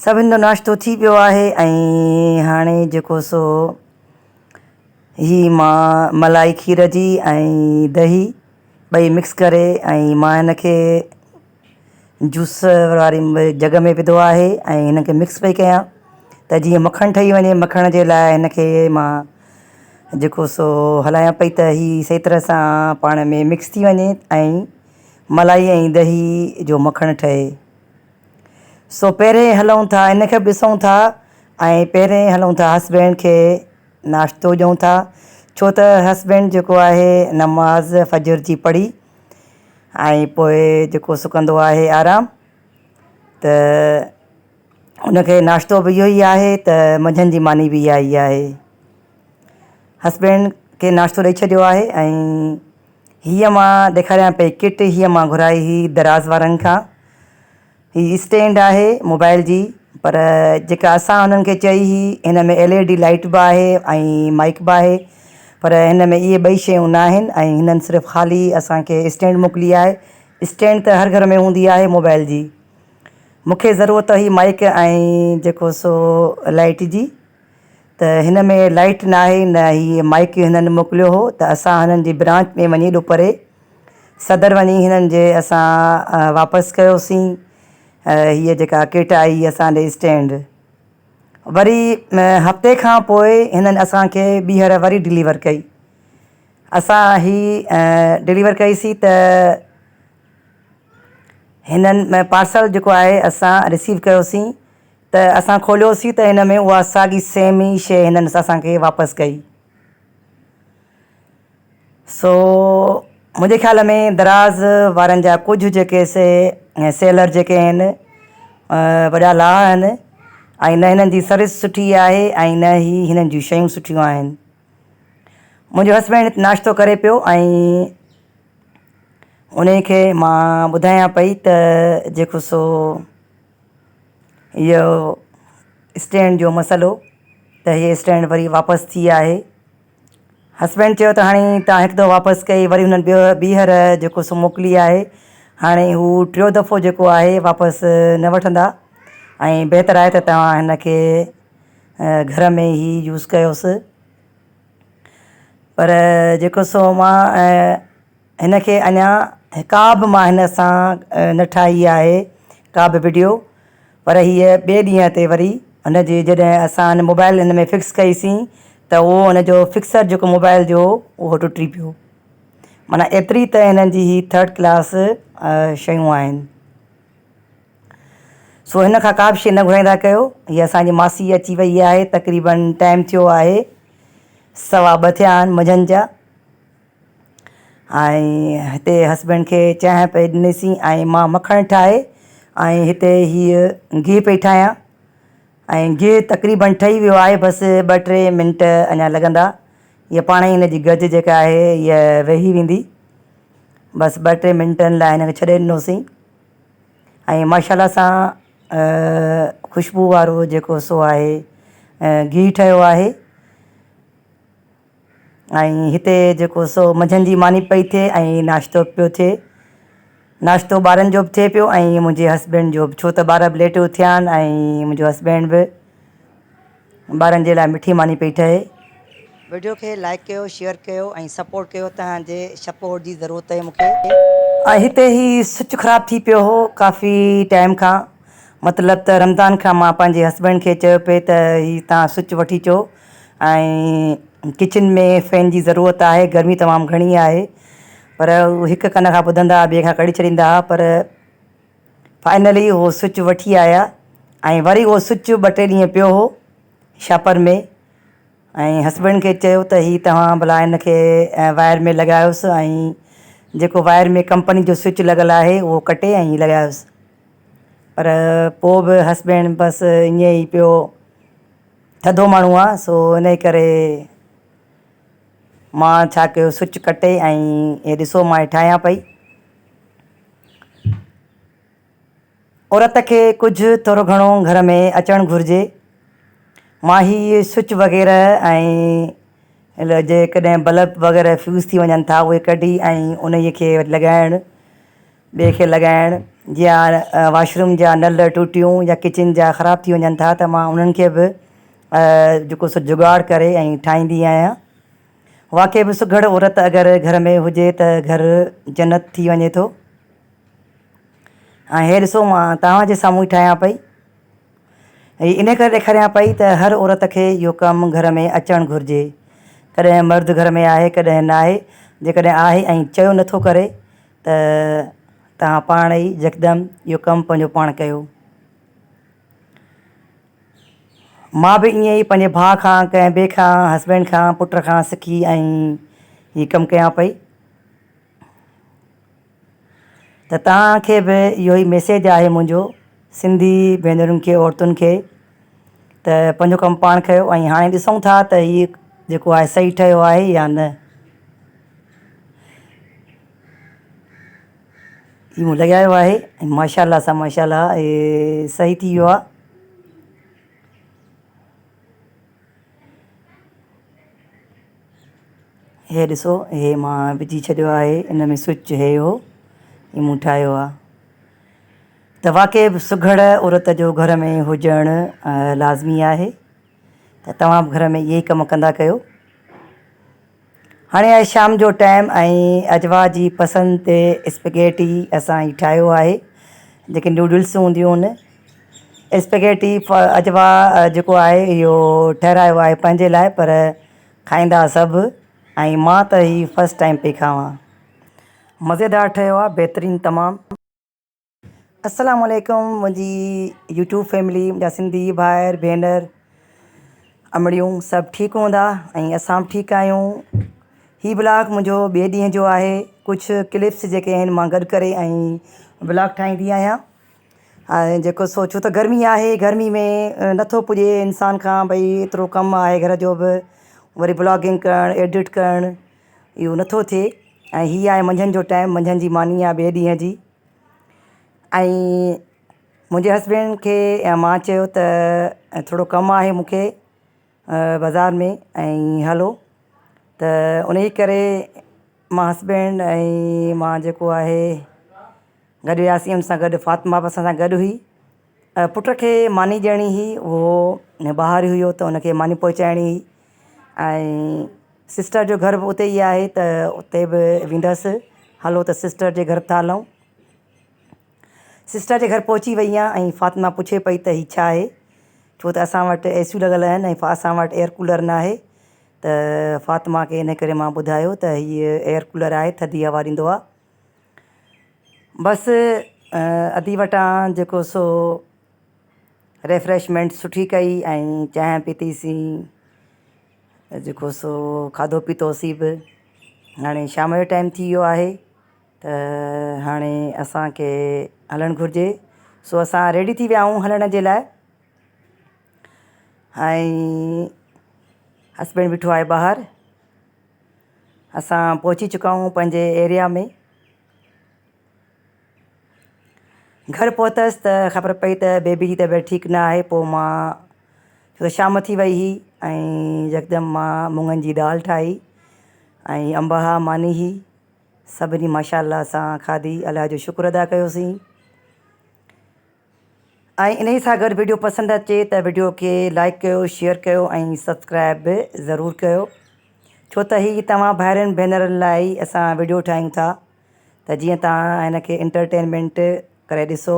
سڀن جو ناشتو ٿي ويو آهي ۽ هاڻي جيڪو سو هي مان ملائي کير جي ۽ دهي ٻئي مڪس ڪري ۽ مان هن کي جوس واري جڳ ۾ وڌو آهي ۽ هن کي مڪس پئي ڪيان ته جيئن مکڻ ٺهي وڃي. مکڻ جي لاء هن کي مان جيڪو سو هلايان پئي ته هي صحيح طرح سان پاڻ ۾ مڪس ٿي وڃي ۽ ملائي ۽ دهي جو مکڻ ٺهي. سو پهرين هلون ٿا ان کي به ڏسون ٿا ۽ پهرين هلون ٿا هسبينڊ کي ناشتو ڏيون ٿا ڇو ته هسبينڊ جيڪو آهي نماز فجر جي پڙهي ۽ پوء جيڪو سو ڪندو آهي آرام ته ان کي ناشتو به اهو ئي آهي ته منجهند جي ماني به اها ئي آهي. هسبينڊ کي ناشتو ڏئي ڇڏيو آهي ۽ هيء مان ڏيکاريان پئي ڪٽ هيء مان گهرائي هئي دراز وارن کان. هي اسٽينڊ آهي موبائل جي پر جيڪا اسان انهن کي چئي هئي هن ۾ ايل اي ڊي لائيٽ به آهي ۽ مائيڪ به آهي پر هن ۾ اهي ٻئي شيون نه آهن ۽ هنن صرف خالي اسان کي اسٽينڊ موڪلي آهي. اسٽينڊ ته هر گهر ۾ هوندي آهي موبائل جي. مون کي ضرورت هئي مائيڪ ۽ جيڪو سو لائيٽ جي. ته هن ۾ لائيٽ ناهي نه هي مائيڪ هنن موڪليو هو ته اسان هنن جي برانچ ۾ وڃي ايڏو پري صدر وڃي هنن جي اسان واپس ڪيوسين هيء جيڪا ڪٽ آئي اسان ڏي اسٽينڊ وري هفتي کان پوء هنن اسان کي ٻيهر وري ڊليور ڪئي اسان هي ڊليور ڪئيسين ته هنن پارسل جيڪو آهي اسان رسيو ڪيوسين ته اسان کوليوسين ته هن ۾ اها ساڳي سيم ئي شيء هنن اسان کي واپس ڪئي. سو منهنجي خيال ۾ دراز وارن جا ڪجهه جيڪي سي سيلر جيڪي آهن وڏا لاهه آهن ۽ نه هنن جي سروس سٺي آهي ۽ نه ئي هنن جون شيون سٺيون آهن. منهنجو هسبينڊ ناشتو ڪري پيو ۽ ان کي مان ٻڌايان پئي ته جيڪو سو اهو اسٽينڊ جو مسئلو ته هيء اسٽينڊ وري واپس ٿي آهي. هسبينڊ چيو ته هاڻي توهان هڪ دفعو واپس ڪئي وري هنن ٻيو ٻيهر جيڪو سو موڪلي آهي هاڻي هو ٽيون دفعو جيڪو آهي واپس نه وٺندا ۽ بهتر آهي ته توهان هن کي گهر ۾ ئي يوز ڪيوس پر جيڪو سو مان هن کي اڃا ڪا به مان هن سان نه ٺاهي آهي ڪا به وڊيو پر هيء ٻئي ڏينهن تي وري هن جي جڏهن اسان هن موبائل هن ۾ فڪس ڪئيسين ته اهو هن جو فڪسر جيڪو موبائل جو هو اهو ٽٽي پيو معنيٰ ايتري ته هنن جي هي ٿرڊ ڪلاس شيون آهن سو هن کان ڪا به شيء نه گهرائيندا ڪيو. هيء اسان جي ماسي اچي وئي آهي تقريبن ٽائيم ٿيو آهي 2:15 ٿيا آهن منجهند جا. ۽ هتي هسبينڊ کي چانهه پئي ڏنيسين ۽ مان مکڻ ٺاهي ۽ هتي هيء گيهه پئي ٺاهيان ۽ گيهه تقريبن ٺهي ويو آهي بس ٻه ٽي منٽ اڃا لڳندا. هيء پاڻ ئي هن جي گج جيڪا آهي هيء ويهي ويندي. بس ٻه ٽي منٽن لاء هن کي ڇڏي ڏنوسين ۽ ماشاء الله سان خوشبو وارو جيڪو سو آهي گيهه ٺهيو آهي. ۽ هتي جيڪو سو منجهند جي ماني پئي ٿئي ۽ ناشتو به پيو ٿئي. ناشتو ٻارن جو به ٿئي پيو ۽ منهنجي هسبينڊ جو به ڇو ته ٻار به ليٽ اٿيا آهن ۽ منهنجو هسبينڊ به ٻارن جي لاء مٺي ماني پئي ٺهي. وڊيو کي لائيڪ ڪيو شيئر ڪيو ۽ سپورٽ ڪيو توهان جي سپورٽ جي ضرورت آهي مونکي. ۽ هتي هي سچ خراب ٿي پيو هو ڪافي ٽائيم کان مطلب ته رمضان کان مان پنهنجي هسبينڊ کي چيو پئي ته هي توهان سچ وٺي اچو ۽ ڪچن ۾ فين جي ضرورت آهي گرمي تمام گهڻي آهي پر هو هڪ ڪن کان ٻڌندا هئا ٻئي کان ڪڍي ڇڏيندا هئا پر فائنلي هو سوئچ وٺي آيا ۽ وري اهو سوئچ ٻه ٽي ڏينهن پيو هو شاپر ۾ ۽ هسبينڊ کي چيو ته هي توهان ڀلا هن کي وائر ۾ لڳايوس ۽ جيڪو وائر ۾ ڪمپني جو سوئچ لڳل آهي اهو ڪٽي ۽ لڳايوس پر پوء به هسبينڊ بس ائين ئي پيو ٿڌو ماڻهو آ سو انهي ڪري مان ڇا ڪيو سوئچ ڪٽي ۽ هي ڏسو مان هي ٺاهيان پئي. عورت کي ڪجهه ٿورو گهڻو گهر ۾ اچڻ گهرجي. مان هي سوئچ وغيره ۽ جيڪڏهن بلب وغيره فيوز ٿي وڃن ٿا اهي ڪڍي ۽ انهي کي لڳائڻ ٻئي کي لڳائڻ يا واش روم جا نل ٽوٽيون يا ڪچن جا خراب ٿي وڃن ٿا ته مان انهن کي به جيڪو سو جگاڙ ڪري ۽ ٺاهيندي آهيان. واقعي به سگهڙ عورت اگر گهر ۾ هجي ته گهر جنت ٿي وڃي ٿو. ۽ هي ڏسو مان توهان جي سامهون ئي ٺاهيان پئي. هي ان ڪري ڏيکاريان پئي ته هر عورت کي اهو ڪم گهر ۾ اچڻ گهرجي. ڪڏهن مرد گهر ۾ آهي ڪڏهن ناهي، جيڪڏهن آهي ۽ چيو نٿو ڪري ته توهان پاڻ ئي يڪدم اهو ڪم پنهنجو پاڻ ڪيو. مان به ائين ئي پنهنجي ڀاء کان ڪنهن ٻئي کان هسبينڊ کان پٽ کان سکي ۽ هي ڪم ڪيان پئي ته توهان کي به اهو ئي ميسيج آهي منهنجو سنڌي ڀينرن کي عورتن کي ته پنهنجو ڪم پاڻ ڪيو ۽ هاڻي ڏسون ٿا ته هي جيڪو آهي صحيح ٺهيو آهي يا نه. هي مون لڳايو آهي ۽ ماشاء الله سان ماشاء الله هي صحيح ٿي ويو آهي. هي ڏسو هي مان وجهي ڇڏيو آهي ان ۾ سوئچ هي هو هي مون ٺاهيو آهي ته واقعي به سگهڙ عورت جو گهر ۾ هجڻ لازمي آهي ته توهان به گهر ۾ اهي ئي ڪم ڪندا ڪيو. هاڻي آهي شام جو ٽائيم ۽ عجوا جي پسند تي اسپگيٽي اسان هي ٺاهيو آهي جيڪي نوڊلس هونديون آهن اسپگيٽي عجوا جيڪو آهي اهو ٺهرايو آهي پنهنجي لاء پر کائيندا سڀ ۽ مان ته هي فرسٽ ٽائيم پئي کاوان مزيدار ٺهيو آهي بهترين تمام. السلام عليڪم منهنجي يوٽيوب فيملي منهنجا سنڌي ڀائر ڀينر امڙيون سڀ ٺيڪ هوندا ۽ اسان به ٺيڪ آهيون هي بلاگ منهنجو ٻئي ڏينهن جو آهي ڪجهه ڪلپس جيڪي آهن مان گڏ ڪري ۽ بلاگ ٺاهيندي آهيان ۽ جيڪو سو ڇو ته گرمي آهي گرمي ۾ نٿو پڄي انسان کان ڀئي ايترو ڪم آهي گهر جو به وري بلاگنگ ڪرڻ ايڊٽ ڪرڻ اهو نٿو ٿئي ۽ هي آهي منجهند جو ٽائيم منجهند جي ماني آهي ٻئي ڏينهن جي ۽ منهنجي هسبينڊ کي مان چيو ته ٿورو ڪم آهي مون کي بازار ۾ ۽ هلو ته ان جي ڪري مان هسبينڊ ۽ مان جيڪو آهي گڏ وياسين ان سان گڏ فاطمه به اسان سان گڏ هئي پٽ کي ماني ڏيڻي هئي اهو ٻاهر هيو ته ان کي ماني پهچائڻي هئي ۽ سسٽر جو گهر به اتي ئي آهي ته اتي به ويندس هلو ته سسٽر جي گهر ٿا هلون. سسٽر جي گهر پهچي وئي آهيان ۽ فاطمه پڇي پئي ته هي ڇا آهي؟ ڇو ته اسان وٽ اي سيون لڳل آهن ۽ اسان وٽ ايئر ڪولر نه آهي ته فاطمه کي ان ڪري مان ٻڌايو ته هيء ايئر ڪولر آهي ٿڌي هوا ڏيندو آهي. بس ادي وٽان جيڪو سو ريفريشمينٽ سٺي ڪئي ۽ چانهه پيتيسين جيڪو سو کاڌو پيتوسين به هاڻي شام جو ٽائيم ٿي ويو آهي ته هاڻي اسان کي هلڻ گهرجي سو اسان ريڊي ٿي ويا آهيون هلڻ جي لاء ۽ هسبينڊ بيٺو آهي ٻاهر اسان پهچي چڪا آهيون پنهنجي ايريا ۾ گهر پهتس ته خبر پئي ته بيبي جي طبيعت ٺيڪ نه آهي پوء مان ڇو ته شام ٿي وئي هئي ۽ يڪدم مان مڱن جي دال ٺاهي ۽ انب ها ماني هئي سڀني ماشاء الله سان کاڌي الله جو شڪر ادا ڪيوسين ۽ انهي سان گڏ وڊيو پسند اچي ته وڊيو کي لائڪ ڪيو شيئر ڪيو ۽ سبسڪرائب به ضرور ڪيو ڇو ته هي توهان ڀائرن ڀينرن لاء ئي اسان وڊيو ٺاهيون ٿا ته جيئن توهان هن کي انٽرٽينمينٽ ڪري ڏسو.